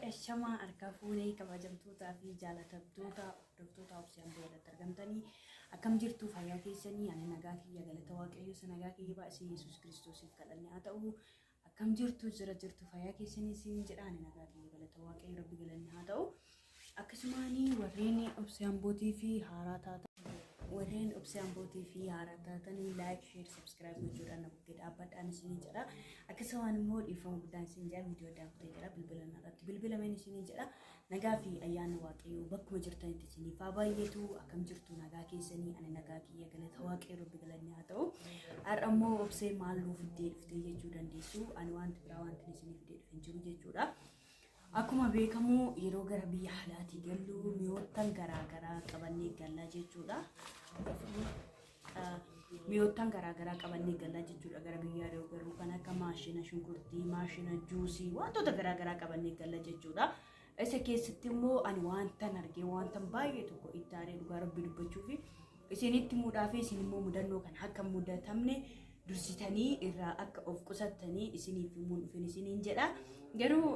Ashamaa harka fuunee kabajamtootaa fi jaalatamtoota hordoftoota Obsee Amboo jalatti argamtanii akkam jirtu? Fayyaa keessanii? Ani nagaa kiyya, galata Waaqayyo isa nagaa kiyya baasee Yesuus Kiristoosiif kadhanne haa ta'u. Akkam jirtu, jira jirtu, fayyaa keessanii siin jedha. Ani nagaa kiyya, galata Waaqayyo, Rabbi galanni haa ta'u. Akkasumaanii warreen Obsee Ambootii fi haaraa taatan, warreen Obsee Ambootii fi haaraa taatanii, like, share, subscribe gochuudhaan na bukkee dhaabbadhaan isiniin jedha. Akkasumaan immoo dhiifama guddaan isin jedha, viidiyoo addaan kutee jira, bilbila irratti bilbilameen isiniin jedha. Nagaa fi ayyaanni Waaqayyoo bakkuma jirtanitti isiniif haa baay'atu. Akkam jirtu, nagaa keessanii? Ani nagaa kiyya, galata Waaqayyo, Rabbi galanni haa ta'u. Har'a immoo Obsee maal nuu fiddee dhuftee jechuu dandeessu. Ani wanti biraa wanti isiniif fiddee dhufe hin jiru jechuudha. Akkuma beekamu yeroo gara biyya alaatii gallu mi'oottan garaa garaa qabannee gallaa jechuudha. Mi'oottan garaa garaa qabannee gallaa jechuudha gara biyya yeroo garuu kan akka maashina shunkurtii, maashina juusii, wantoota garaa garaa qabannee galla jechuudha. Isa keessatti immoo ani wantan argee wantan baay'ee tokko itti aaree dhugaa Rabbi dubbachuu fi isinitti muudhaa fi isin immoo mudannoo kan akka mudatamne dursitanii irraa akka of qusattanii isiniif himuun dhufin isiniin jedha. Garuu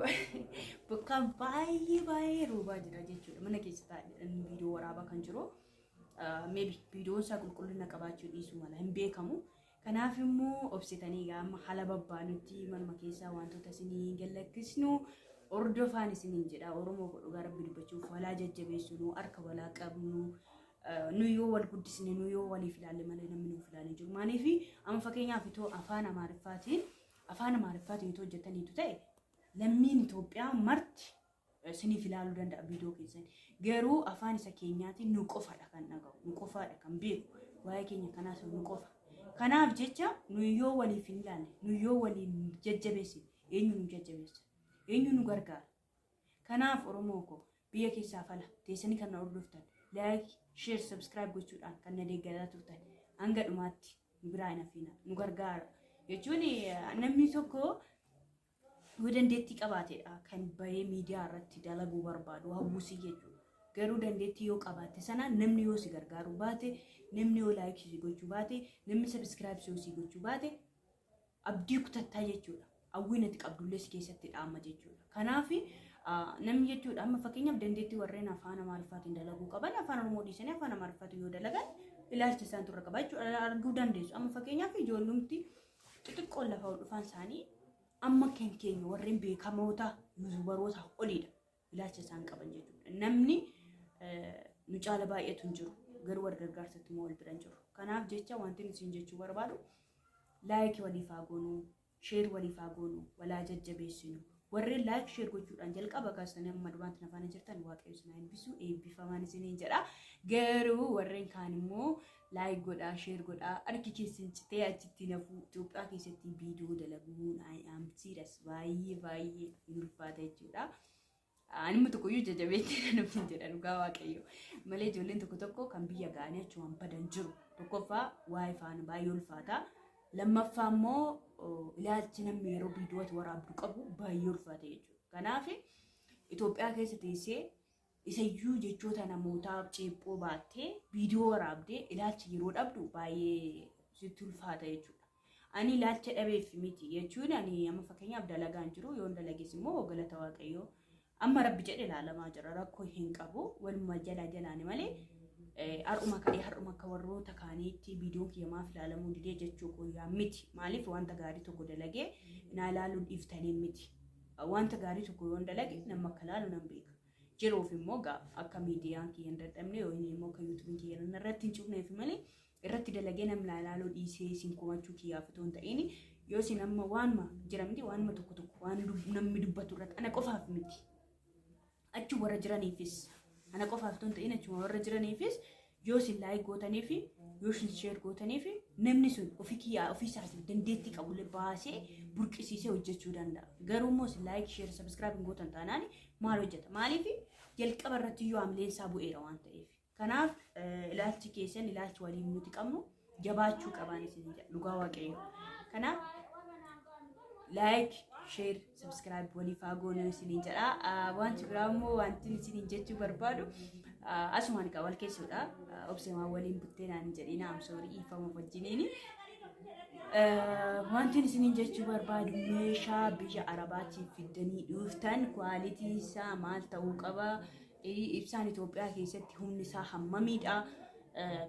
bokkaan baay'ee baay'ee roobaa jira jechuudha. Mana keessa taa'ee viidiyoo waraabaa kan jiru. Maybe viidiyoon isaa qulqullina qabaachuu dhiisuu mala, hin beekamu. Kanaaf immoo obsitanii amma haala babbaanutti manuma keessaa wantoota isinii gallakkisnu hordofaan isiniin jedha. Oromoo godhu dhugaa Rabbi dubbachuuf walaa jajjabeessinu, harka walaa qabnu. Nu yoo wal guddisne, nu yoo waliif ilaalle malee namni nuuf ilaalee jiru. Maaliif, amma fakkeenyaaf itoo afaan Amaariffaatiin itoo hojjetaniitu ta'e, lammiin Itoophiyaa marti isiniif ilaaluu danda'a viidiyoo keessan. Garuu afaan isa keenyaatiin nu qofadha kan dhaga'u, nu qofaadha kan beeku. Waa'ee keenya kanaas nu qofa. Kanaaf jecha nu yoo waliif hin ilaalle, nu yoo waliin jajjabeessine, eenyu nu jajjabeessa? Eenyu nu gargaara? Kanaaf Oromoo koo biyya keessaa fala teessanii kan na hordoftan, like, share, subscribe gochuudhaan kan na deeggaraa turtan, hanga dhumaatti nu biraa hin hafiina, nu gargaara. Jechuun namni tokko yoo dandeettii qabaatedha kan bahee miidiyaa irratti dalaguu barbaadu hawwusii jechuudha. Garuu dandeettii yoo qabaatte sana namni yoo si gargaaruu baate, namni yoo like si gochuu baate, namni subscribe yoo si gochuu baate, abdii kutattaa jechuudha. Hawwiin ati qabdullee si keessatti dhaama jechuudha. Kanaaf namni jechuudha amma fakkeenyaaf dandeettii warreen afaan Amaariffaatiin dalaguu qaban afaan Oromoo dhiisanii afaan Amaariffaatiin yoo dalagan ilaalcha isaan turre qaba jechuudha, arguu dandeessu. Amma fakkeenyaaf ijoollumti xixiqqoon lafa ol dhufan isaanii amma kan keenya warreen beekamoota yuutuubaroota oliidha ilaalcha isaan qaban jechuudha. Namni nu caala baay'eetu hin jiru, garuu wal gargaarsatti immoo wal bira hin jiru. Kanaaf jecha wanti isin jechuu barbaadu, like waliif haa goonuu, share waliif haa goonuu, walaa jajjabeessinu. Warreen like, share gochuudhaan jalqaba kaasanii amma dhumaatti na faana jirtan, Waaqayyo isin haa eebbisu, eebbifamaan isiniin jedha. Garuu warreen kaan immoo like godhaa, share godhaa, harki keessan citee achitti nafuu. Itoophiyaa keessatti viidiyoo dalaguun am serious, baay'ee baay'ee hin ulfaata jechuudha. Ani immoo tokkoyyuu jajjabeetti kan ofiin jedha dhugaa Waaqayyo. Malee ijoolleen tokko tokko kan biyya ga'anii achumaan badan jiru. Tokkoffaa waa'ee faana baay'ee ulfaata. Lammaffaa immoo ilaalchi namni yeroo viidiyoo waraabdu qabu baay'ee ulfaata jechuudha. Kanaaf Itoophiyaa keessa teessee isayyuu jechoota namootaa ceephoo baattee viidiyoo waraabdee ilaalcha yeroo dhabdu baay'ee sitti ulfaata jechuudha. Ani ilaalcha dhabeef miti jechuun, ani amma fakkeenyaaf dalagaan jiru, yoon dalages immoo galata Waaqayyoo amma Rabbi jedhe ilaalamaa jira, rakkoo hin qabu, waluma jala jalaani malee har'uma ka'ee har'uma akka warroota kaaniitti viidiyoon kiyya maaf ilaalamuu didee jechuu koo miti. Maaliif, wanta gaarii tokko dalagee naa ilaaluu dhiiftanii miti. Wanta gaarii tokko yoon dalage nama akka ilaalu nan beeka. Jiruuf immoo akka miidiyaan kiyya hin dadhabne yookiin immoo akka yuutuubiin kiyya irratti hin cufneef malee, irratti dalagee namni ilaaluu dhiisee isin komachuu kiyyaaf otoo hin ta'in, yoo isin amma waanuma jira miti, waanuma tokko tokko waan namni dubbatu irratti ana qofaaf miti. Achi warra jiraniifis, ana qofaaf otoo hin ta'in achuma warra jiraniifis, yoo isin like gootanii fi yoo isin share gootanii fi namni sun ofii kiyyaa ofii isaatiif dandeettii qabullee baasee burqisiisee hojjechuu danda'a. Garuu immoo isin like, share, subscribe hin gootan taanaan maal hojjeta? Maaliif, jalqaba irratti iyyuu hamileen isaa bu'eera waan ta'eef. Kanaaf ilaalchi keessan, ilaalchi waliin nuti qabnu jabaachuu qabaan isin jedha dhugaa Waaqayyo. Kanaaf like, share, subscribe waliif haa goonu isiniin jedha. Wanti biraa immoo wanti isiniin jechuu barbaadu, asumaan egaa wal keessuudha. Obseemaa waliin buttee naan jedhina, am sorry, dhiifama wajjiniini. Wanti isiniin jechuu barbaadu, meeshaa biyya Arabaatiif fiddanii dhuftan qualityn isaa maal ta'uu qaba? Ibsaan Itoophiyaa keessatti humni isaa hammamiidha?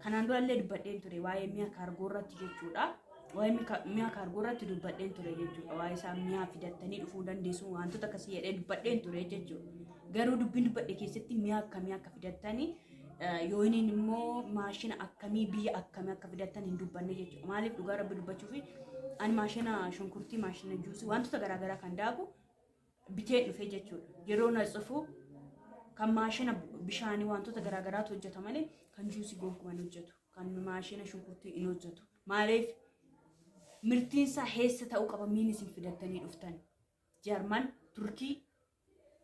Kanaan durallee dubbadheen ture waa'ee mi'a kaargoo irratti jechuudha. Waa'ee mi'a kaargoo irratti dubbadheen ture jechuudha. Waa'ee isaa mi'a fidattanii dhufuu dandeessu, wantoota akkasii jedhee dubbadheen ture jechuudha. Garuu dubbiin dubbadhe keessatti mi'a akkamii akka fidattanii yookiin immoo maashina akkamii, biyya akkamii akka fidattan hin dubbanne jechuudha. Maaliif, dhugaa Rabbi dubbachuu fi ani maashina shunkurtii, maashina juusii, wantoota garaagaraa kan daaku bitee dhufe jechuudha. Yeroo na tsufu kan maashina bishaanii wantoota garaagaraatu hojjeta malee kan juusii gonkumaa hin hojjetu. Kan maashina shunkurtii hin hojjetu. Maaliif, mirtiin isaa heessa ta'uu qaba miin isin fidattanii dhuftan? Jarman, Turkii,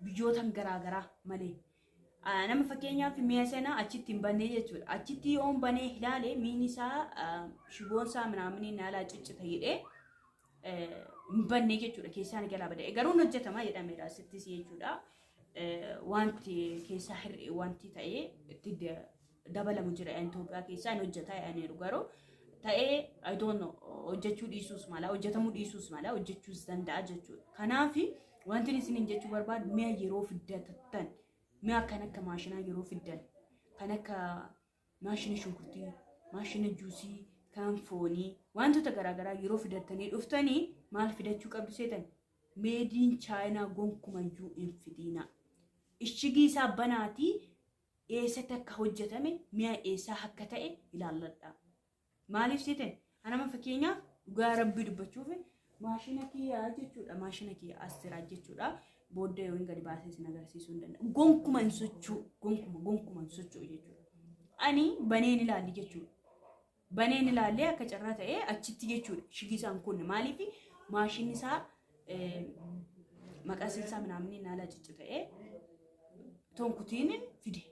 biyyootan garaagaraa malee. Nama fakkeenyaaf mi'a sana achitti hin bannee jechuudha. Achitti yoo hin banee ilaale, miin isaa, shiboon isaa minaamini naalaa ciccita jedhee hin bannee jechuudha. Keessaan galaa badee garuu hin hojjetama jedhameera asittis jechuudha. Wanti keessaa hir'ee wanti ta'ee itti dabalamu jira Itoophiyaa keessaa, hin hojjeta jedhaniiru, garuu ta'ee I don't know, hojjechuu dhiisuus mala, hojjetamuu dhiisuus mala, hojjechuus danda'a jechuudha. Kanaaf wanti isiniin jechuu barbaadu, mi'a yeroo fiddattan, mi'a kan akka maashinaa yeroo fiddan, kan akka maashina shunkurtii, maashina juusii, kan foonii, wantoota garaagaraa yeroo fidattanii dhuftanii maal fidachuu qabdu seetan? Made in China gonkumayyuu hin fidiina. Ishigii isaa banaatii eessatti akka hojjetame, mi'a eessaa akka ta'e ilaalladha. Maaliif seetan? Anama fakkeenyaaf, dhugaa Rabbii dubbachuuf, maashina kiyyaa jechuudha. Maashina kiyya as jira jechuudha. Booddee yoo hin gadi baasee isin agarsiisuu hin danda'u. Gonkuma hin socho'u. Gonkuma gonkuma hin socho'u jechuudha. Ani baneen ilaalli jechuudha. Baneen ilaallee akka carraa ta'ee achitti jechuudha. Shigii isaan kunne. Maaliif, maashinni isaa maqasiin isaa minaamni naala ciccita'ee tonkutiin fide.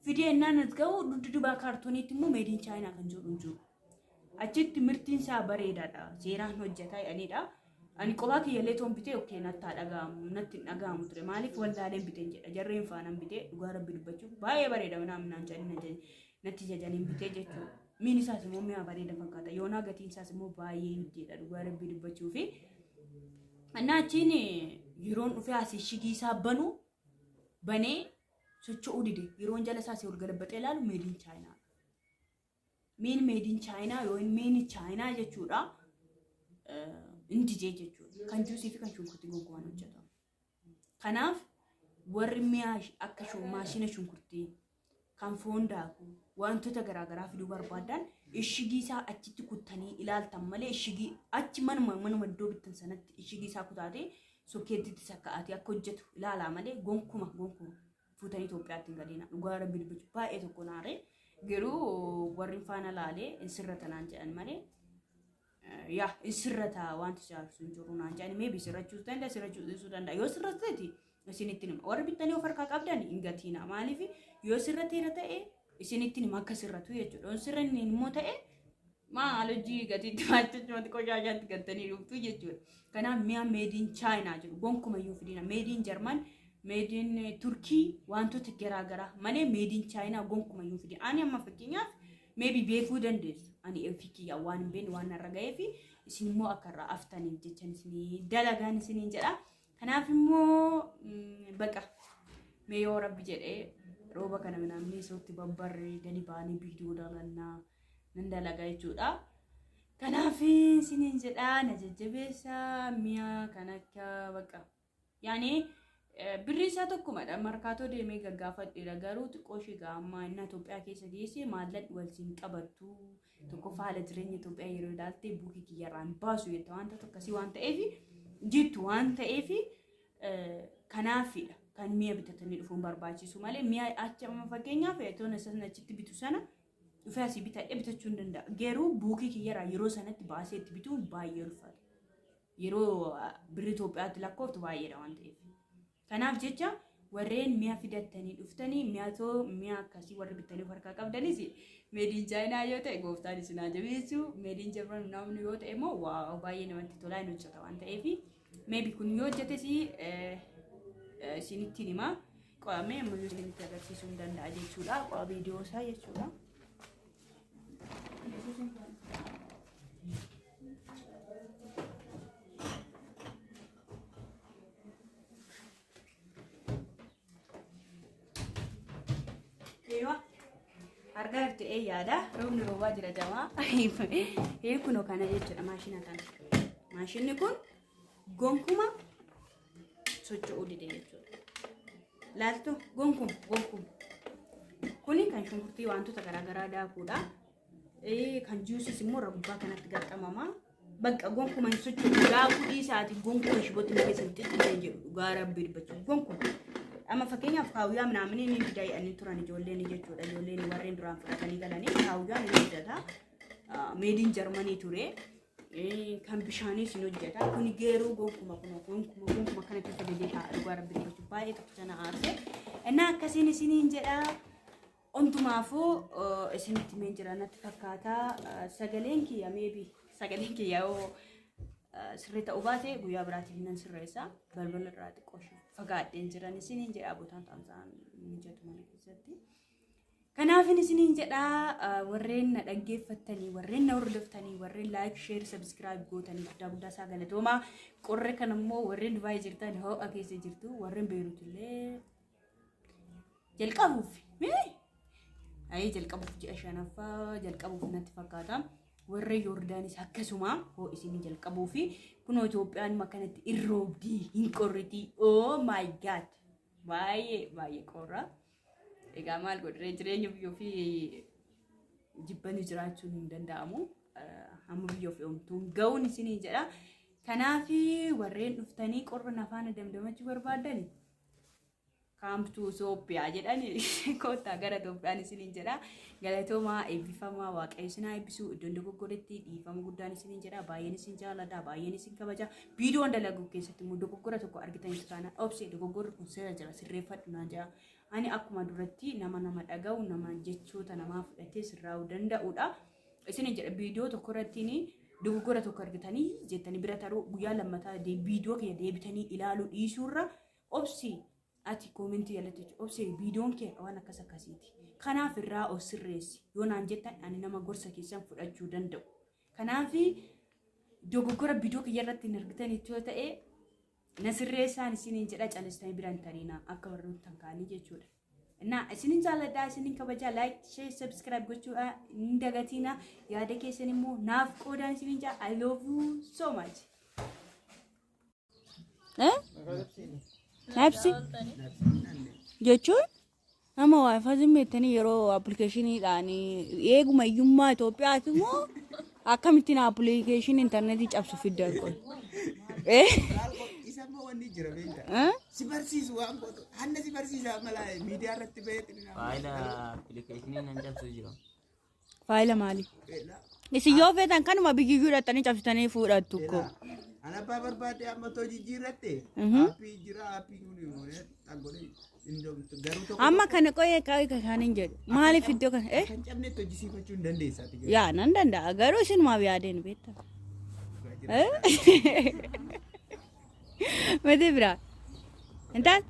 Fidee innaan as ga'u, dugda dubaa kaartooniitti immoo made in China kan jedhu hin jiru. Achitti mirtiin isaa bareedaadha. Seeraan hojjetaa jedhanidha. Ani kophaa kiyyallee toon bitee okay natti haa dhaga'amu, natti hin dhaga'amu ture. Maaliif, wallaaleen biteen jedha. Jarreen faanaan bitee, dhugaa Rabbi dubbachuuf baay'ee bareeda naan jedhanii natti jajaniin bitee jechuudha. Miin isaas immoo mi'a bareeda fakkaata. Yoonaa gatiin isaas immoo baay'ee hiddeedha, dhugaa Rabbi dubbachuufi. Annaa achiin yeroon dhufee asii shigii isaa banu, banee socho'uu dide. Yeroon jala isaa asii ol galabaxee ilaalu, made in China. Miin made in China yookiin miin Chaayinaa jechuudha. Hin didee jechuudha. Kan juusii fi kan shunkurtii gonkumaan hojjetamu. Kanaaf warri mi'a akka maashina shunkurtii, kan foon daaku, wantoota garaagaraa fiduu barbaadan, ishigii isaa achitti kuttanii ilaaltan malee, ishigii achi manuma iddoo bittan sanatti ishigii isaa kutaatee sokkeettitti sakka'atee akka hojjetu ilaalaa malee gonkuma gonkuma fuutanii Itoophiyaatti hin galiina. Dhugaa Rabbi dubbachuu baay'ee tokko naaree, garuu warri faana laalee hin sirrata naan jedhan malee, yaa hin sirrata, wanti jaarsu hin jiru naan jedhan. Maybe sirrachuu danda'a, sirrachuu dhiisuu danda'a. Yoo sirrateeti isinitti hima. Warri bittanii of harkaa qabdan hin gatiina. Maaliif, yoo sirrateera ta'e isinitti hima akka sirratu jechuudha. Yoo sirranni immoo ta'e, maal hojii gatiitti baachachumatti qoshaashaatti gattanii dhuftu jechuudha. Kanaaf mi'a made in China jiru gonkumayyuu fidina. Made in Jarman, made in Turkii, wantoota garaagaraa malee made in China gonkumayyuu fidina. Ani amma fakkeenyaaf maybe beekuu dandeessu. Ani ofii kiyyaa waan hin beekne waan narra ga'ee fi isin immoo akka irraa aftaniif jechan isinii dalagaan isiniin jedha. Kanaaf immoo baqa mee yoo Rabbi jedhee rooba kana namni isootti babbarree gadi baanee viidiyoo dalannaa nan dalaga jechuudha. Kanaaf isiniin jedha, na jajjabeessa. Mi'a kan akka baqa yaani birri isaa tokkumadha. Markaatoo deemee gaggaafadheera, garuu xiqqoo ishee gaammaa inni Itoophiyaa keessa geesse maallaqni wal siin qabattu. Tokkoffaa, haala jireenya Itoophiyaa yeroo ilaalte, buukii kiyyarraan baasu jetta, wanta akkasii waan ta'eef jettu waan ta'eef, kanaafidha kan mi'a bitatanii dhufuun barbaachisu malee, mi'a achi amma fakkeenyaaf toona sana achitti bitu sana dhufee asii bitadhee bitachuu hin danda'a. Garuu buukii kiyyarraa yeroo sanatti baasee itti bituun baay'ee ulfaata. Yeroo birri Itoophiyaatti lakkooftu baay'eedha waan ta'eef. Kanaaf jecha warreen mi'a fidattanii dhuftanii, mi'a too mi'a akkasii warri bittanii of harkaa qabdanis, made in China yoo ta'e gooftaan isin haa jabeessu. Made in Japan namni yoo ta'e immoo wow, baay'ee namatti tolaa, hin hojjeta waan ta'eef, maybe kun yoo hojjetes isinittiin hima. Qo'amee ammayyuu isinitti agarsiisuu hin danda'a jechuudha. Qo'a viidiyoo isaa jechuudha. Argaa jirtu ee yaada roobni roobaa jira jamaa. Kunoo kana jechuudha maashina kana. Maashinni kun gonkuma socho'uu dide jechuudha. Laaltu gonkuma gonkuma. Kuni kan shunkurtii wantoota garaagaraa daakuudha. Kan juusis immoo irra gubbaa kanatti gaxxamama. Bakka gonkuma hin socho'u daakuu dhiisaati gonkuma shibootti nu keessatti xixiqqee jedhu dhugaa rabbii dubbachuu gonkuma. Amma fakkeenyaaf kaawuyyaa minaamini ni fidayanii turan ijoolleen jechuudha. Ijoolleen warreen duraan fudhatanii galanii kaawuyyaan ni hojjeta. Made in Germany ture. Kan bishaaniis ni hojjeta. Kun geeruu gonkuma kun gonkuma gonkuma kana keessa gadee ta'a dhugaa rabbii dubbachuu baay'ee tokkicha na aarse. Innaa akkasiin isiniin jedha. Hundumaafuu isinitti himeen jira natti fakkaata. Sagaleen kiyya maybe sagaleen kiyya yoo sirrii ta'uu baate guyyaa biraatiif nan sirreessa. Balbala irraa xiqqoo fagaadheen jiran isiniin jedha botaan ta'an mijatu mana keessatti. Kanaafin isiniin jedha warreen na dhaggeeffattanii, warreen na hordoftanii, warreen like, share, subscribe gootanii guddaa guddaa isaa galatoomaa. Qorre kan immoo warreen Dubaay jirtan ho'a keessa jirtu, warreen Beerut illee jalqabuuf ayee jalqabuuf ji'a shanaffaa jalqabuuf natti fakkaata. Warreen Yoordaanis akkasuma hoo isinii jalqabuu fi kunoo Itoophiyaan akkanatti irroobdii hin qorritii. Oh my God, baay'ee baay'ee qorra. Egaa maal godhee jireenya biyya ofii jibbanii jiraachuun hin danda'amu. Hamma biyya ofii homtuun ga'uun isinii jedha. Kanaaf warreen dhuftanii qorra nafaana damdamachuu barbaadan come to Itoophiyaa jedhani koottaa gara Itoophiyaan isiniin jedha. Galatoomaa, eebbifamaa, Waaqayyo isin haa eebbisu. Iddoon dogoggoretti dhiifama guddaan isiniin jedha. Baay'een isin jaalladha, baay'een isin kabaja. Viidiyoon dalagu keessatti immoo dogoggora tokko argitanii taanaan obsee dogoggorri kun seera jira sirreeffadhu naan jedha. Ani akkuma duratti nama nama dhaga'u, nama jechoota namaa fudhatee sirraa'uu danda'udha. Isiniin jedha viidiyoo tokko irratti dogoggora tokko argitanii jettanii bira taruu guyyaa lammataa viidiyoo kiyya deebitanii ilaaluu dhiisuurra obsi ati koomentii jalatti jechuudha. Obsi viidiyoon kee waan akkas akkasiiti. Kanaaf irraa of sirreessi. Yoo naan jettan ani nama gorsa keessan fudhachuu danda'u. Kanaaf dogoggora viidiyoo kiyya irratti hin argitan yoo ta'e na sirreessaan isiniin jedha calistanii biraan tariina akka warroota kaanii jechuudha. Innaa isinin jaalladhaa, isinin kabajaa, like, share, subscribe gochuudha hin dagatiina. Yaada keessan immoo naaf qoodaan isinin jaa. I love you so much. Eh? Nabsi jechuun nama WiFi zimmeettanii yeroo appilikeeshiniidhaan eeguma hiyyummaa Itoophiyaati immoo akkamittiin appilikeeshinii intarneetii cabsu fiddan kun? Eh? Isa immoo wanni jira beektaa. Eh? Si barsiisu waan gootu. Hanna si barsiisa mala miidiyaa irratti baheetti ni nama. Faayila appilikeeshinii nan cabsu jira. Faayila maali? Isin yoo feetan kanuma biyyiyyuu hidhattanii cabsitanii fuudhattu ko. Ana abbaa barbaade amma too jijjiirratte. Aappii jira, aappii kun xaggodhe garuu tokko Amma kana qoyee kan hin jedhu. Maaliif iddoo kana? Eh? kan cabnetti hojjisiifachuu hin dandeessa. Ati garuu. Yaa nan danda'a garuu isinumaaf yaadeen beektaa. Eh? Mati biraa. Intal?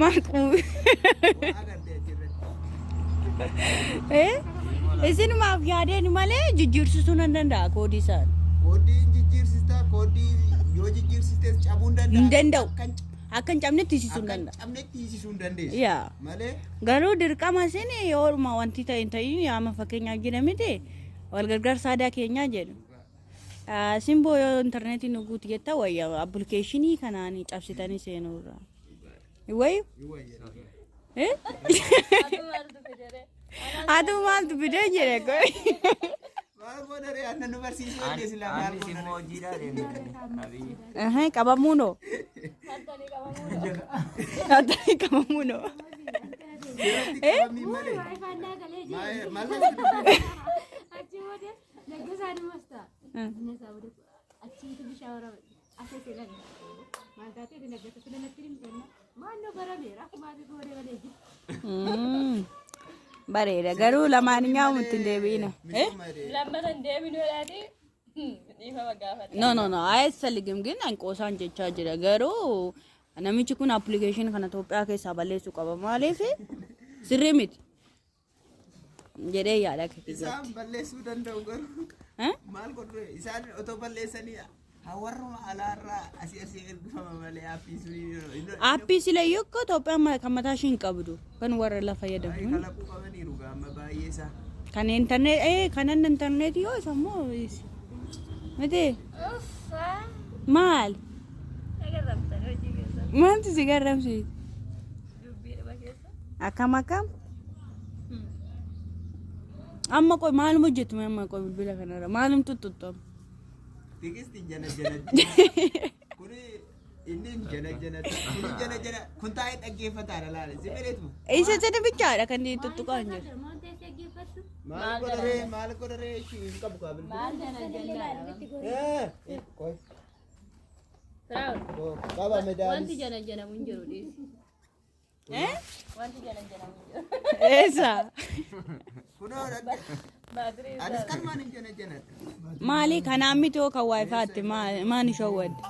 Maal quubi? Waa agartee achirratti. Eh? Isinumaaf yaadeen malee jijjiirsisuu nan danda'a koodii isaan. Kooddii jijjiirsista, kooddii yoo jijjiirsistes cabuu hin danda'a. Hin danda'u. Akka hin Akka hin cabnetti hiisisuu hin akka hin danda'a. cabnetti hiisisuu hin dandeessu. Yaa. Malee Garuu dirqama isin yoodhuma wanti ta'e hin ta'in yaama fakkeenyaaf jira miti wal gargaarsa aadaa keenyaa jedhu. Simboo yoo intarneetiin nu guutu jetta wayya appilikeeshinii kanaan cabsitanii seenuurra. Wayyu? Ni wayya. Eh? Atu maaltu fidee jedhe koy. Maal goona ree anna nu barsiisuu dandeessi silaa maal Anis goona immoo hojiidhaa deemne Abiyyi. Qabamuu noo? Hattanii qabamuu noo? Seeratti qabamii malee. Maal maal Achi booda naggasaa dhumas ta'a. Naggasaa booda achiitu bishaan waraaba. Asee seelan. Maal taatee naggasa sila natti himtanna. Maannoo barameera akkuma ati goonee malee jiru. Bareeda garuu lamaan nyaamu ittiin deebi'ina. Eh? Lammatan deebinuu laati dhiifama gaafadha. No, no, no, አያስፈልግም ግን አንቆሳን jechaa jira garuu namichi kun appilikeeshinii kana Itoophiyaa keessaa balleessuu qaba maaliif sirrii miti jedhee yaada akka kiyyaatti. Isaan balleessuu danda'u garuu Eh? maal godhu isaan otoo balleessanii Warruma alaarraa asii asii ergifama malee aappii sunii. Aappii silayyuu akka Itoophiyaan kan mataa ishii hin qabdu kan warra lafa fayyadamu. Kalaquu qabaniiru gaama baay'ee isaa. Kan internet kanan internet yoo isa immoo miti maal Agarramtan hojii keessa. maaltu si garramsiise? Dubbii dhuma keessa. Akkam akkam? Amma qoy maalum hojjettu amma qoy bilbila kanarra maalum tuttuttamu? Tikisti jana janatti. Kuni inni jana janatti. Kuni jana jana kun taa'ee dhaggeeffataadha laala. Zibireetu. Isa sana bichaadha kan tuttuqaa hin jiru. Maal teessee dhaggeeffattu? Maal godharee maal godharee ishii hin qabu kaa bilbila. Maal jana jannaadha. Eh, qoy. Firaa'ol. Qaba Wanti medaalis. jana janamu hin jiru dhiisi. Eh? Wanti jana janamu hin jiru. Eessa? Kunoo Baatirii anis kanumaan hin jana janadha. Maali kanaan miti hoo kan waayifaatti maan ishoo wadde?